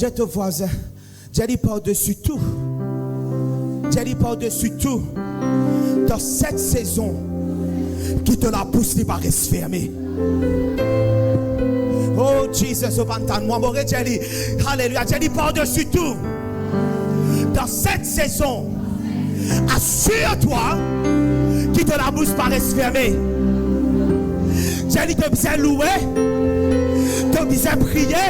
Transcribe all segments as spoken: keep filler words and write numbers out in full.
Dis à ton voisin, dis-lui par-dessus tout. Dis-lui par-dessus tout. Dans cette saison, que ta labous li pa res ferme. Oh Jesus, open ta mwa, mo redir li. Aleluya. Dis-lui par-dessus tout. Dans cette saison, assure-toi que ta labous pa res ferme. Dis-lui to bizin loue, to bizin priye,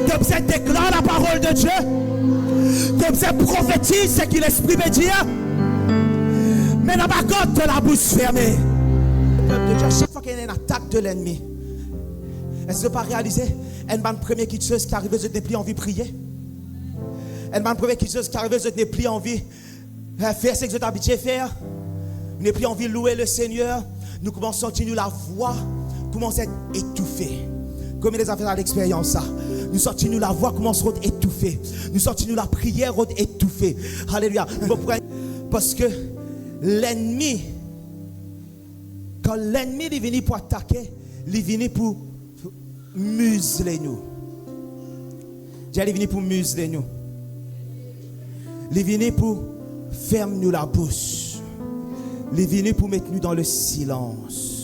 to bizin deklar laparol de Die, to bizin profetiz seki Lespri pe dir. Me napa gard to labous ferme. Pep de Die, sak fwa ki ena enn atak de lennmi, eski zot pa realize enn bann premie kiksoz ki arive, zot nepli anvi priye? Enn bann premie kiksoz ki arive, zot nepli anvi eh, fer seki zot abitie fer. Nou nepli anvi loue Lesegner. Nou koumans santi nou lavwa koumans et etoufe. Komie deza fer sa lexperyans sa? Nou santi nou lavwa koumans rod etoufe. Nou santi nou lapriyer rod etoufe. Aleluya. Mo pou, parski lennmi, kan lennmi li vini pou atake, li vini pou mizle nou. Dir, li vini pou mizle nou. Li vini pou ferm nou labous. Li vini pou met nou dan lesilans.